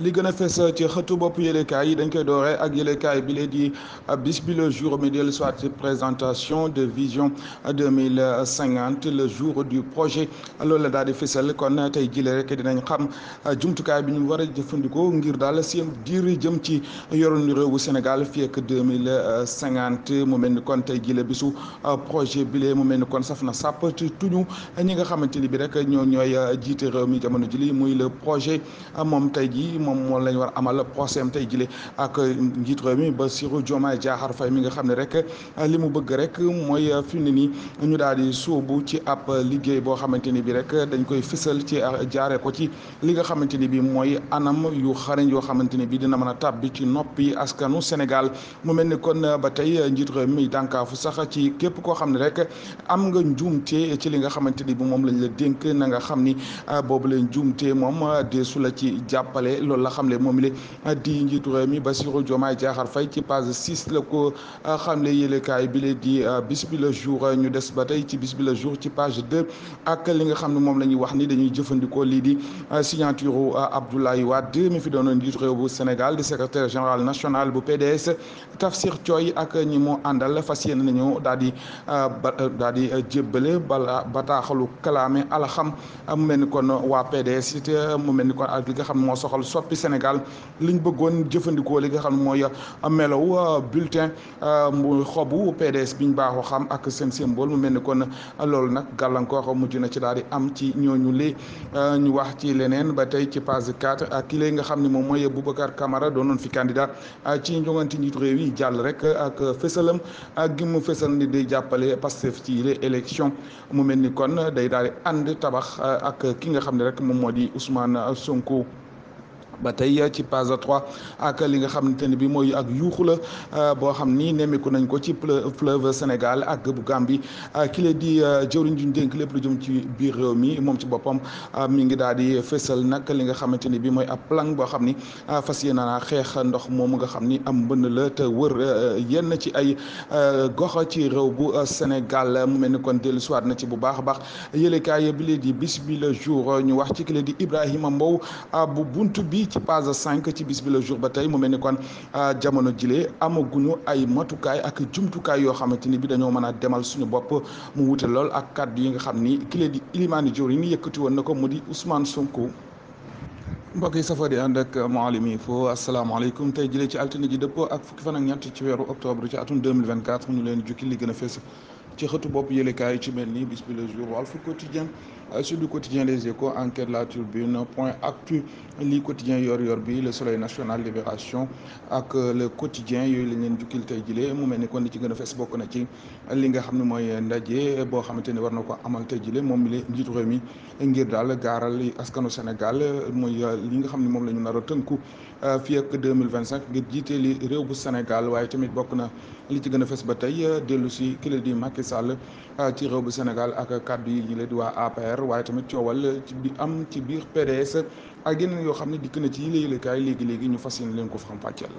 li gën a fës ci xëtu bopp yëlekaay yi dañ koy dooree ak yëlekaay bi lee di bis bi le jour mi dellu soit présentation de vision 2050 le jour du projet loolu la daal di fësal kon tey jile rek dinañ xam jumtukaay bi ñu war a jëfandikoo ngir daal seen diir jëm ci yoroon réewu Sénégal fii ak 2050 mu mel ni kon tey jile bisu projet bi lee mu mel ni kon saf na sàpp ci tuñu ñi nga xamante ni bi rek ñooy jiite réew mi jamono jili muy le projet moom tey ji moom lañ war amal procès tey jile ak njiitu réew mi Bassirou Diomaye Diakhar Faye mi nga xam ne rek li mu bëgg rek mooy fi mu ne nii ñu daal di sóobu ci ab liggéey boo xamante ni bi rek dañ koy fësal ci jaaree ko ci li nga xamante ni bi mooy anam yu xarañ yoo xamante ni bi dina mën a tàbbi ci noppi askanu Sénégal mu mel ni kon ba tey njiitu réew mi dànkaafu sax ci képp koo xam ne rek am nga njuumte ci li nga xamante ni bi moom lañ la dénk na nga xam ni boobu leen njuumte moom deesu la ci jàppale loolu la xamle moom la di njiitu réew mi Bassirou Diomaye Diakhar Faye ci page 6 la ko xamle yëlekaay bi la di bis bi le jour ñu des ba tey ci bis bi le jour ci page 2 ak li nga xam ne moom la ñuy wax ni dañuy jëfandikoo lii di signature Abdoulaye Wade mi fi doonoon njiitu réew bu Sénégal di secrétaire général national bu PDS Tafsir Thioye ak ñi mu àndal fas yéene nañu daal di jébbale bataaxalu kalaame alxam mu mel ni kon waa PDS it mu mel ni kon ak li nga xam ne moo soxal soppi Sénégal liñ bëggoon jëfandikoo li nga xam ne mooy melow bulletin mu xobu PDS biñ baaxoo xam ak seen symbole mu mel ni kon loolu nag gàllankoor mujj na ci daal di am ci ñooñu li ñu wax ci leneen ba tey ci page 4 ak ki lay nga xam ne moom mooy Boubacar Camara doonoon fi candidat ci njongante njiitu réew yi jàll rek ak fësalam ak gi mu fësal ni day jàppale Pastef ci les élections mu mel ni kon day daal di ànd tabax ak ki nga xam ne rek moom moo di Ousmane Sonko. ba tey ci page 3 ak li nga xamante ne bi mooy ak yuuxu la boo xam ni nemmeeku nañ ko ci fleuve Sénégal ak bu Gambie ki la di jëwriñ ju ñu dénk lépp lu jëm ci biir réew mi moom ci boppam mi ngi daal di fësal nag li nga xamante ni bi mooy ab plan boo xam ni fas yéene naa xeex ndox moomu nga xam ni am mbënn la te wër yenn ci ay gox ci réew bu Sénégal mu mel ni kon dellu siwaat na ci bu baax a baax yëlekaay bi la di bis bi le jour ñu wax ci ki la di Ibrahima Mbow bu buntu bi ci page 5 ci bis bi le jour ba tey mu mel ni kon jamono jile amaguñu ay matukaay ak jumtukaay yoo xamante ni bi dañoo mën a demal suñu bopp mu wute lool ak kàddu yi nga xam ni kile di ilimaani jawriñ ni yëkkati woon na ko mu di Ousmane Sonko. mbokk yi safa di ànd ak Mouhalim Info asalaamaaleykum tey jëlee ci altine ji dëppoo ak fukki fan ak ñett ci weeru octobre ci atum 2024 ñu leen jukki li gën a fees ci xëtu bopp yëlekaay ci mel ni bis bi le jour Walf Quotidien Sud Quotidien Les Échos Enquête La Tribune Point Actu lii quotidien yor bi Le Soleil National Libération ak le quotidien yooyu lañ leen jukkil tey jile mu mel ni kon li ci gën a fees bokk na ci li nga xam ne mooy ndaje boo xamante ni war na ko amal tey jile moom mi la njiitu réew mi ngir daal gaaral askanu Sénégal mooy li nga xam ne moom la ñu nar a tënku fii ak 2025 ngir jiite li réew bu Sénégal waaye tamit bokk na li ci gën a fees ba tey dellu si ki la di Macky Sall ci réew bu Sénégal ak kàddu yi ñu leen di waa APR waaye tamit coowal ci bi am ci biir PDS ak yeneen yoo xam ne dikk na ci yëlekaay léegi ñu fas yéene leen ko faram-fàcceel.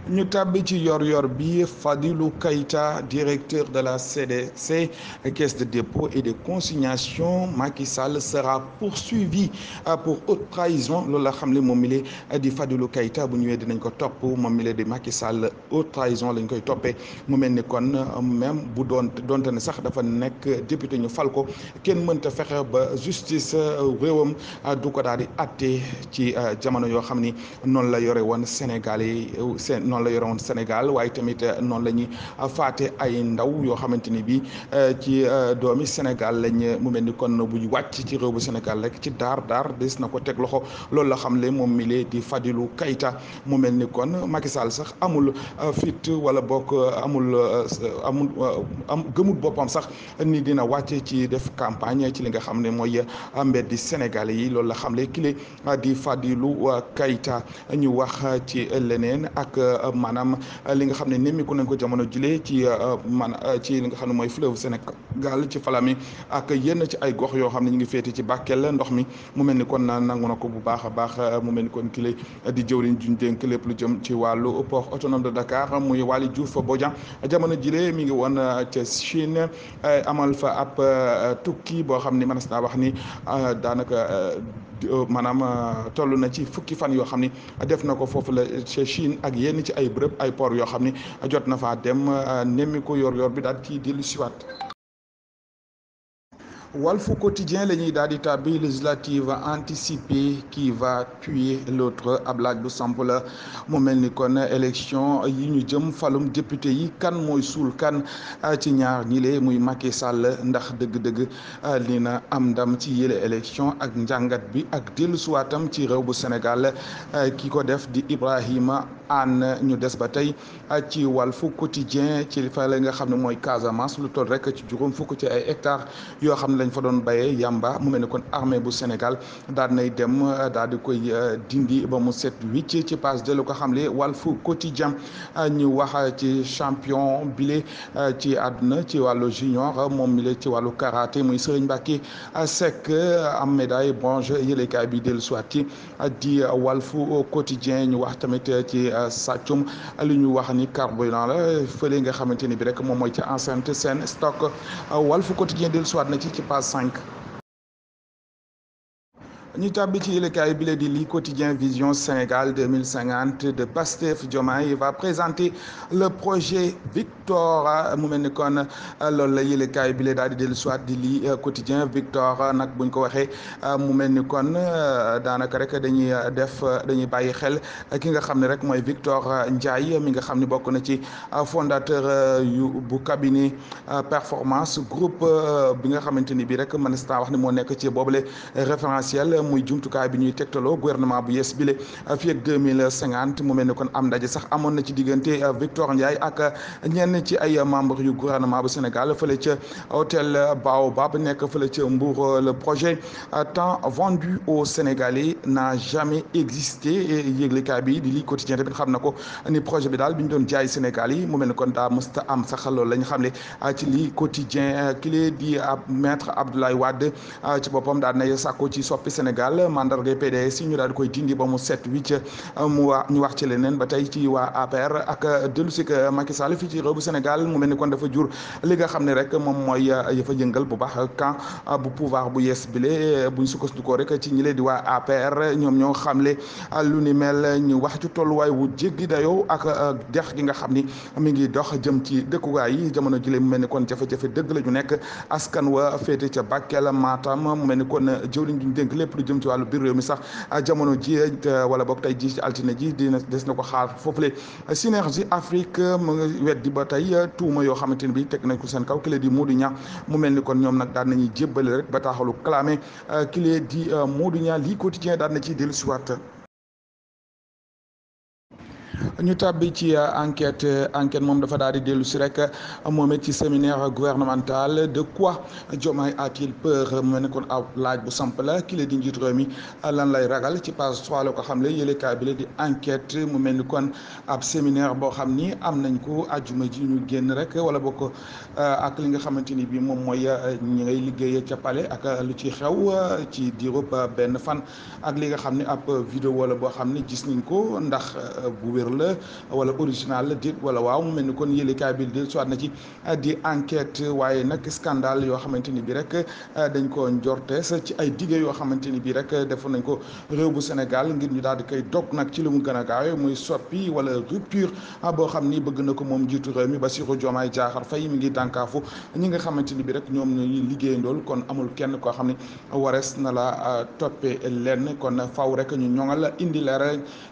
ñu tàbbi ci yor bi Fadilou Keïta directeur de la CDC caisse de dépôt et de consignation Macky Sall sera poursuivi pour haute trahison loolu la xam ne moom mi la di Fadilou Keïta bu ñëwee dinañ ko topp moom mi la di Macky Sall haute trahison lañ koy toppee mu mel ni kon même bu doonte ne sax dafa nekk député ñu fal ko kenn mënta fexe ba justice réewam du ko daal di atte ci jamono yoo xam ni noonu la yore woon Sénégal yi noonu la yore woon Sénégal waaye tamit noonu la ñuy faate ay ndaw yoo xamante ni bi ci doomi Sénégal lañ mu mel ni kon bu wàcc ci réew bu Sénégal rek ci daar des na ko teg loxo loolu la xam le moom mi lee di Fadilou Keïta mu mel ni kon Macky Sall sax amul fit wala bokk amul gëmul boppam sax ni dina wàcc ci def campagne ci li nga xam ne mooy mbeddi Sénégal yi loolu la xam le kile di Fadilou Keïta ñu wax ci leneen ak maanaam li nga xam ne nemmiku nañ ko jamono jile ci li nga xam ne mooy fleuve Sénégal ci Falémé ak yenn ci ay gox yoo xam ne ñu ngi féete ci Bakel ndox mi mu mel ni kon nangu na ko bu baax a baax mu mel ni kon kile di jëwriñ juñ dénk lépp lu jëm ci wàllu port autonome de Dakar muy Waly Diouf Bodian jamono jile mi ngi woon ca Chine amal fa ab tukki boo xam ni mënees naa wax ni daanaka maanaam toll na ci fukki fan yoo xam ni def na ko foofu la ca Chine ak yenn ci ay bërëb ay port yoo xam ni jot na faa dem nemmi ko yor bi daal ci dellu siwaat Walf Quotidien la ñuy daal di tàbbi législative anticipée qui va tuer l'autre ab laaj bu samp la mu mel ni kon élection yi ñu jëm falum député yi kan mooy suul kan ci ñaar ñile muy Macky Sall ndax dëgg-dëgg li na am ndam ci yële élection ak njàngat bi ak dellusiwaatam ci réew bu Sénégal ki ko def di Ibrahima Anne ñu des ba tey ci Walf Quotidien ci fa la nga xam ne mooy Casamance lu toll rek ci juróom fukk ci ay hectares yoo xam ne lañ fa doon bayee yamba mu mel ni kon armée bu Sénégal daal nay dem daal di koy dindi ba mu set wicc ci page de lu ko xamle Walf Quotidien ñu wax ci champion bile ci àdduna ci wàllu junior moom mi la ci wàllu karaté muy Serigne Mbacké Seck am médaille bronze yëlekaay bi dellu soit ci di Walf Quotidien ñu wax tamit ci sàccum li ñu wax ni carburant la fële nga xamante ni bi rek moom mooy ci enceinte seen stock Walf Quotidien dellu soit na ci page 5 ñu tàbbi ci yëlekaay bi la di li quotidien Vision Sénégal 2050 de Pastef Diomaye va présenter le projet Victor mu mel ni kon loolu la yëlekaay bi la daal di dellu soit di li quotidien Victor nag buñ ko waxee mu mel ni kon daanaka rek dañuy bàyyi xel ki nga xam ne rek mooy Victor Ndiaye mi nga xam ne bokk na ci fondateur bu cabinet performance groupe bi nga xamante ni bi rek mën na wax ni moo nekk ci boobule référentiel muy jumtukaay bi ñuy tegtaloo gouvernement bu yees bile fii ak 2050 mu mel ni kon am ndaje sax amoon na ci diggante Victor Ndiaye ak ñenn ci ay membres yu gouvernement bu Sénégal fële ca hôtel Baobab nekk fële ca Mbour. Le projet tant vendu aux Sénégalais n'a jamais existé yëglekaay bi di lii quotidien tamit xam na ko ni projet bi daal bi ñu doon jaay Sénégal yi mu mel ni kon daa mësta am sax loolu la ñu xam ne ci lii quotidien ki di maître Abdoulaye Wade ci boppam daal nay sàkko ci soppi Sénégal mandarga PDS yi ñu daal di koy dindi ba mu set wicc ñu wax ci leneen ba tey ci waa APR ak dellu si Macky Sall fii ci réew bu Sénégal mu mel ni kon dafa jur li nga xam ne rek moom mooy yafa yëngal bu baax camp bu pouvoir bu yees bile buñ sukkandikoo rek ci ñi leen di waa APR ñoom ñoo xamle lu ni mel ñu wax ci tolluwaay wu jéggi dayoo ak dex gi nga xam ni mi ngi dox jëm ci dëkkuwaay yi jamono jile mu mel ni kon jafe-jafe dëgg la ñu nekk askan wa féete ca Bakel Matam mu mel ni kon jëwriñ duñ dénk lépp lu jëm ci wàllu biir réew mi sax jamono ji wala boog tey ji ci altine ji des na ko xaar foofule Synergie Afrique mu ngi weddi ba tey tuuma yoo xamante ni bi teg nañ ko seen kaw ki lee di Modou Niang mu mel ni kon ñoom nag daan nañuy jébbale rek bataaxalu clamé ki lee di Modou Niang lii quotidien daan na ciy dellu si waat ñu tàbbi ci enquête moom dafa daal di dellu si rek moom it ci séminaire gouvernemental de quoi Diomaye a-t-il peur mu ne kon aw laaj bu samp la ki la di njiitu réew mi lan lay ragal ci page 3 la ko xam le yëlekaay bi la di enquête mu mel ni kon ab séminaire boo xam ni am nañ ko ajjuma ji ñu génn rek wala bokk ak li nga xamante ni bi moom mooy ñi ngay liggéey ca palais ak lu ci xew ci diirub benn fan ak li nga xam ne ab vidéo wala boo xam ne gis nañ ko ndax bu wér la wala original la déet wala waaw mu mel ni kon yëlekaay bi del soit na ci di enquête waaye nag scandale yoo xamante ni bi rek dañ ko njortees ci ay dige yoo xamante ni bi rek defoon nañ ko réew bu Sénégal ngir ñu daal di koy dog nag ci lu mu gën a gaawe muy soppi wala rupture boo xam ni bëgg na ko moom jiitu réew mi Bassirou Diomaye Diakhar Faye mi ngi dànkaafu ñi nga xamante ni bi rek ñoom ñuy liggéeyandool kon amul kenn koo xam ne warees na la toppee lenn kon faw rek ñu ñoŋal indi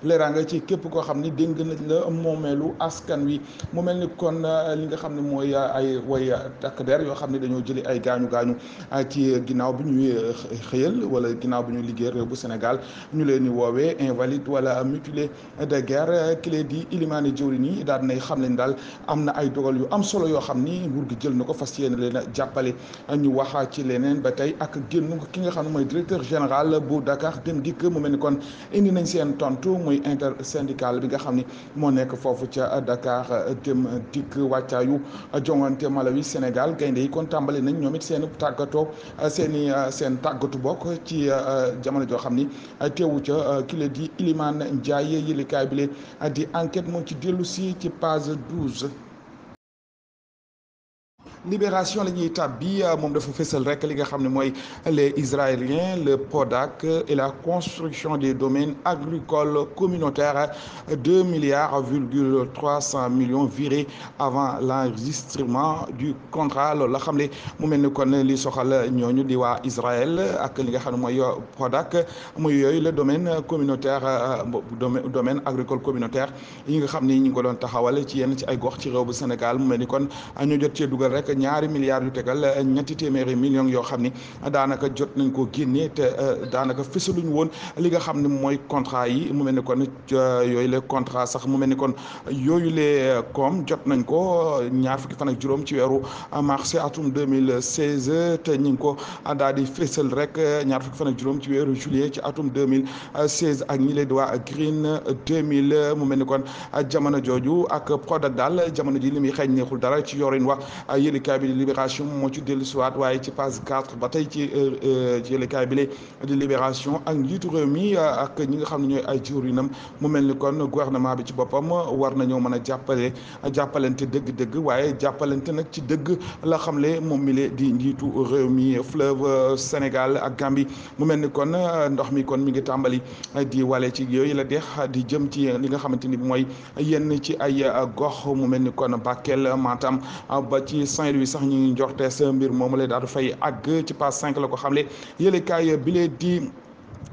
leeraanga ci képp koo xam ni dégg nañ la moomeelu askan wi mu mel ni kon li nga xam ne mooy ay way takk der yoo xam ne dañoo jëli ay gaañu ci ginnaaw bi ñuy xëyal wala ginnaaw bi ñuy liggéey réew bu Sénégal ñu leen di woowee invalide wala mutilé de guerre ki lee di ilimaane jëwriñ yi daal nay xam leen daal am na ay dogal yu am solo yoo xam ni nguur gi jël na ko fas yéene leen a jàppale ñu wax ci leneen ba tey ak génn ki nga xam ne mooy directeur général bu Dakar Dem Dikk mu mel ni kon indi nañ seen tontu muy intersyndical bi nga xam ni moo nekk foofu ca Dakar dem dikk wàccaayu jongante Malawi Sénégal gaynde yi kon tàmbali nañ ñoom it seen tàggatoo seen tàggatu bokk ci jamono joo xam ni teewu ca kile di Iliman Ndiaye yëlikaay bi le di enquête moom ci dellu si ci page 12. Libération la ñuy tàbbi moom dafa fësal rek li nga xam ne mooy les Israéliens le PODAC et la construction des domaines agricoles communautaires 2,3 milliards virés avant l'enregistrement du contrat loolu la xam ne mu mel ni kon li soxal ñooñu di waa Israël ak li nga xam ne mooy PODAC muy yooyu le domaine communautaire domaine agricole communautaire yi nga xam ni ñu ngi ko doon taxawal ci yenn ci ay gox ci réew bu Sénégal mu mel ni kon ñu jot cee dugal rek ñaari milliards yu tegal ñetti téeméeri millions yoo xam ni daanaka jot nañ ko génne te daanaka fësaluñ woon li nga xam ne mooy contrat yi mu mel ni kon yooyu les contrat sax mu mel ni kon yooyu les koom jot nañ ko ñaar fukki fan ak juróom ci weeru mars atum 2016 te ñu ngi ko daal di fësal rek ñaar fukki fan ak juróom ci weeru juillet ci atum 2016 ak ñi leen di waa Green 2000 mu mel ni kon jamono jooju ak Prodac daal jamono ji li muy xeeñ neexul dara ci yorin wa yëlikaay bi di Libération moo ci dellu siwaat waaye ci page 4 ba tey ci yëlikaay bi di Libération ak njiitu réew mi ak ñi nga xam ne ñooy ay jëwriñam mu mel ni kon gouvernement bi ci boppam war nañoo mën a jàppalante dëgg-dëgg waaye jàppalante nag ci dëgg la xam le moom mi le di njiitu réew mi fleuve Sénégal ak Gambie mu mel ni kon ndox mi kon mi ngi tàmbali di wale ci yooyu la dex di jëm ci li nga xamante ni mooy yenn ci ay gox mu mel ni kon Bakel Matam ba ci Saint-Louis sax ñu ngi njortees mbir moomu la daal di fay àgg ci page 5 la ko xamle yëlekaay bi lee di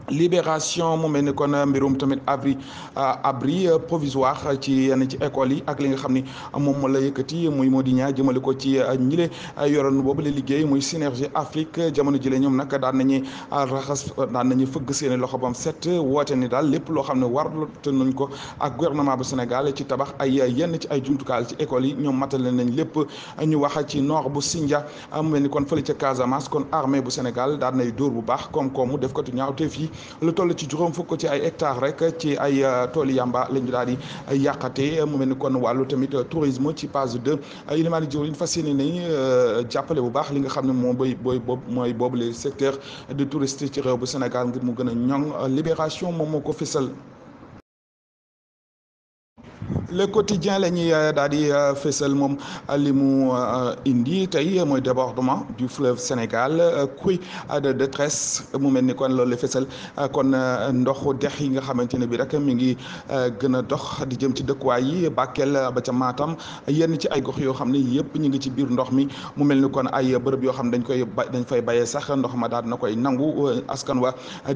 Libération mu mel ni kon mbirum tamit abri provisoire ci yenn ci école yi ak li nga xam ni moom moo la yëkkati muy Mody Niang jëmale ko ci ñile yoroon boobu la liggéey muy Synergie Afrique jamono jile ñoom nag daan nañuy fëgg seeni loxo bam set woote ni daal lépp loo xam ne warate nañ ko ak gouvernement bu Sénégal ci tabax ay yenn ci ay jumtukaay ci école yi ñoom matale nañ lépp ñu wax ci nord bu Sindia mu mel ni kon fële ca Casamance kon armée bu Sénégal daan nay dóor bu baax koom-koomu def ko tu ñaawteef yi lu toll ci juróom fukk ci ay hectares rek ci ay tooli yamba lañu daal di yàqate mu mel ni kon wàllu tamit tourisme ci page 2 Ilimani Diourine fas yéene nañ jàppale bu baax li nga xam ne moom mooy boobu les secteurs de touristes ci réew bu Sénégal ngir mu gën a ñoŋ Libération moom moo ko fësal. Le quotidien la ñuy daal di fésal moom li mu indi tey mooy débordement du fleuve Sénégal crues de détresse mu mel ni kon loolu la fésal kon ndoxu dex yi nga xamante ne bi rek mi ngi gën a dox di jëm ci dëkkuwaay yi Bakel ba ca Matam yenn ci ay gox yoo xam ne yëpp ñu ngi ci biir ndox mi mu mel ni kon ay bërëb yoo xam ne dañ fay bayee sax ndox ma daal na koy nangu askan wa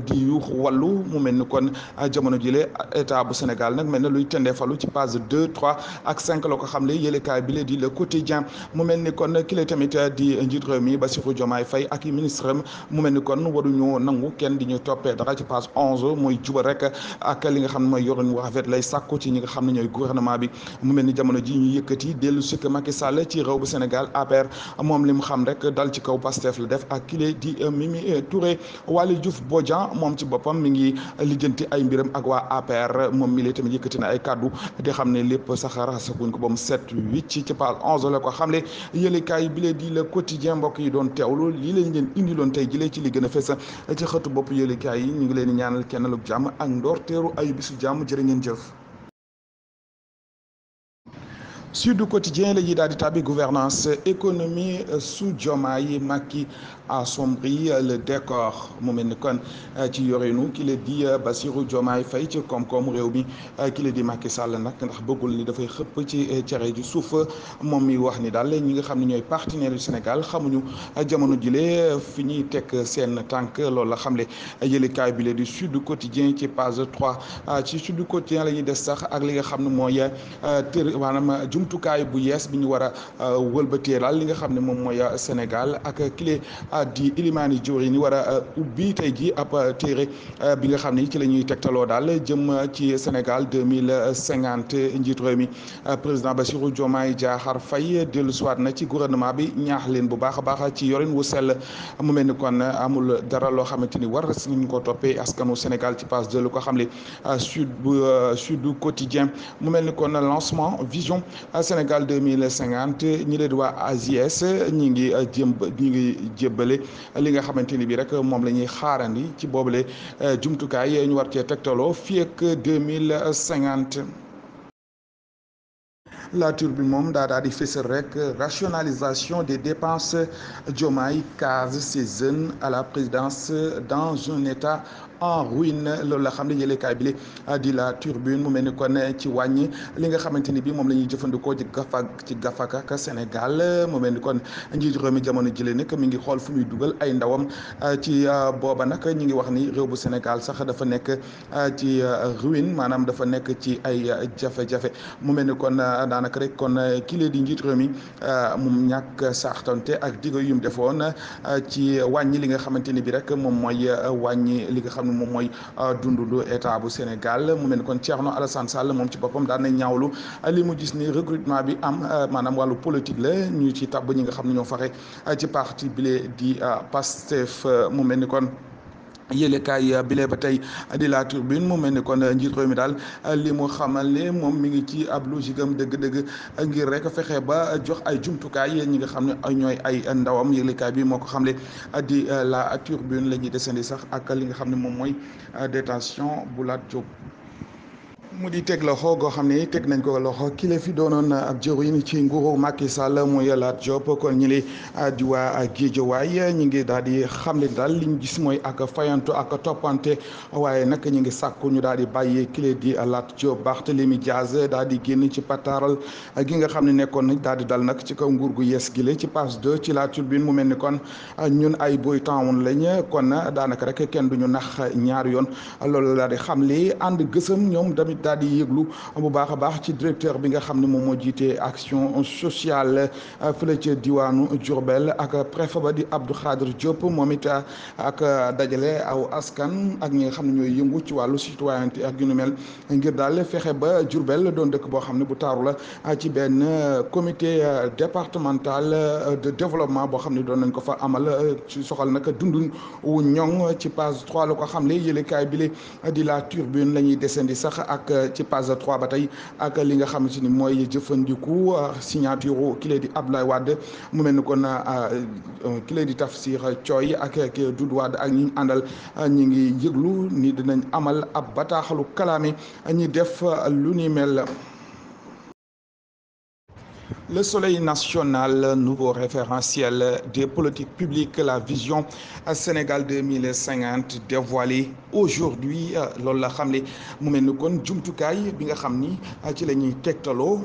di yuux wàllu mu mel ni kon jamono jile état bu Sénégal nag mel na luy tendee falu ci page 2 3 ak 5 la ko xam le yëlekaay bi la di le quotidien mu mel ni kon ki la tamit di njiit réew mi Bassirou Diomaye Faye ak i ministre am mu mel ni kon waruñu nangu kenn di ñu toppee dara ci page 11 mooy juba rek ak li nga xam ne mooy yorin wu rafet lay sàkku ci ñi nga xam ne ñooy gouvernement bi mu mel ni jamono ji ñu yëkkati dellu sukk Macky Sall ci réew bu Sénégal APR moom li mu xam rek dal ci kaw Pastef la def ak ki la di Mimi Touré Waly Diouf Bodian moom ci boppam mi ngi lijjanti ay mbiram ak waa APR moom mi la tamit yëkkati na ay kaddu di xam ne lépp sax raxasaguñ ko ba mu set wicc ci page 11 la ko xamle yëlekaay bi lee di le quotidien mbokk yi doon teewlu lii lañ leen indiloon tey jëlee ci li gën a fees ci xëtu bopp yëlekaay yi ñu ngi leen di ñaanal kennalug jàmm ak ndoorteeru ay bisu jàmm jërë ngeen jëf. Sud Quotidien la ñuy daal di tàbbi gouvernance économie sous Diomaye Macky assombrit le décor mu mel ni kon ci yorinu ki la di Bassirou Diomaye Faye ci koom-koom réew mi ki la di Macky Sall nag ndax bëggul ni dafay xëpp ci cere ju suuf moom mi wax ni daal ñi nga xam ne ñooy partenaires yu Sénégal xamuñu jamono jile fi ñuy teg seen tànk loolu la xamle yëlekaay bi la di Sud Quotidien ci page 3 ci Sud Quotidien la ñuy des sax ak li nga xam ne mooy maanaam jumtukaay bu yees bi ñu war a wëlbatee daal li nga xam ne moom mooy Sénégal ak kile di Ilimani Diouri ni war a ubbi tey ji ab téere bi nga xam ne ci la ñuy tegtaloo daal jëm ci Sénégal 2050 njiitu réew mi président Bassirou Diomaye Diakhar Faye dellu siwaat na ci gouvernement bi ñaax leen bu baax a baax ci yorin wu sell mu mel ni kon amul dara loo xamante ni war nañ ko toppee askanu Sénégal ci page 2 lu ko xam le Sud Quotidien mu mel ni kon lancement vision Sénégal 2050 ñi leen di waa AJS ñi ngi jébbale li nga xamante ni bi rek moom la ñuy xaarandi ci boobule jumtukaay ñu war cee tegtaloo fii ak 2050. La Tribune moom daa di fësal rek rationalisation des dépenses Diomaye case ses jeunes à la présidence dans un état en ruine loolu la xam ne yëlekaay bi di La Tribune mu mel ni kon ci wàññi li nga xamante ni bi moom la ñuy jëfandikoo ci gafaka ak Sénégal mu mel ni kon njiitu réew mi jamono jëlee nag mi ngi xool fu muy dugal ay ndawam ci booba nag ñi ngi wax ni réew bu Sénégal sax dafa nekk ci ruine maanaam dafa nekk ci ay jafe-jafe mu mel ni kon daanaka rek kon kii di njiitu réew mi mu ñàkk saxtante ak digo yu mu defoon ci wàññi li nga xamante ni bi rek moom mooy wàññi li nga xam moom mooy dundu état bu Sénégal mu mel ni kon Thierno Alassane Sall moom ci boppam daan na ñaawlu li mu gis ni recrutement bi am maanaam wàllu politique la ñu ci tabb ñi nga xam ne ñoo faxe ci parti bile di Pastef mu mel ni kon yëlekaay bile ba tey di La Tribune mu mel ni kon njiit réew mi daal li mu xamal ne moom mi ngi ci ab logique am dëgg-dëgg ngir rek fexe ba jox ay jumtukaay ñi nga xam ne ñooy ay ndawam yëlekaay bi moo ko xamle di La Tribune la ñuy desandi sax ak li nga xam ne moom mooy détention bu Lat Diop mu di teg loxo goo xam ne teg nañ ko loxo ki la fi doonoon ab jëriñ ci nguuru Macky Sall muy Lat Diop kon ñi li di waa Guédiawaye ñi ngi daal di xam ne daal li ñu gis mooy ak fayantu ak toppante waaye nag ñu ngi sàkku ñu daal di bàyyi kile di Lat Diop Barthélémy Diaz daal di génn ci pataaral gi nga xam ne nekkoon nañ daal di dal nag ci kaw nguur gu yees gi la ci page 2 ci La Tribune mu mel ni kon ñun ay boy town lañ kon daanaka rek kenn duñu nax ñaari yoon loolu daal di xam li ànd gësëm ñoom tamit daal di yëglu bu baax a baax ci directeur bi nga xam ne moom moo jiite action sociale fële ca diwaanu Diourbel ak préfet ba di Abdou Khadir Diop moom it ak dajale aw askan ak ñi nga xam ne ñooy yëngu ci wàllu citoyenneté ak yu nu mel ngir daal fexe ba Diourbel doon dëkk boo xam ne bu taaru la ci benn comité départemental de développement boo xam ne doon nañ ko fa amal ci soxal nag dundun wu ñoŋ ci page 3 la ko xam ne yëlekaay bi di La Tribune la ñuy descendi sax ak ci page 3 ba tey ak li nga xamante ni mooy jëfandiku signature ki di Abdoulaye Wade mu mel ni kon ki di Tafsir Thioye ak Doudou Wade ak ñi àndal ñi ngi yëglu ni dinañ amal ab bataaxalu kalaame ñi def lu ni mel. Le Soleil national, nouveau référentiel des politiques publiques, la vision Sénégal 2050 dévoilée aujourd'hui loolu la xam ne mu mel ni kon jumtukaay bi nga xam ni ci la ñuy tegtaloo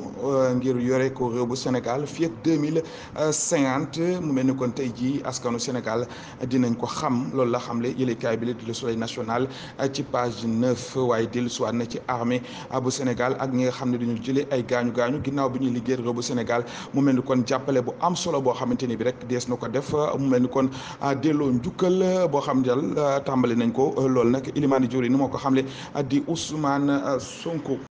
ngir yore ko réew bu Sénégal fii ak 2050 mu mel ni kon tey jii askanu Sénégal dinañ ko xam loolu la xam ne yëlekaay bi la di Le Soleil national ci page 9 waaye dellusiwaat na ci armée bu Sénégal ak ñi nga xam ne dañu jëlee ay gaañu ginnaaw bi ñuy liggéey réew bu Sénégal mu mel ni kon jàppale bu am solo boo xamante ni bi rek dees na ko def mu mel ni kon delloo njukkal boo xam ne daal tàmbali nañ ko loolu nag Ilimani Diouri ni moo ko xamle di Ousmane Sonko.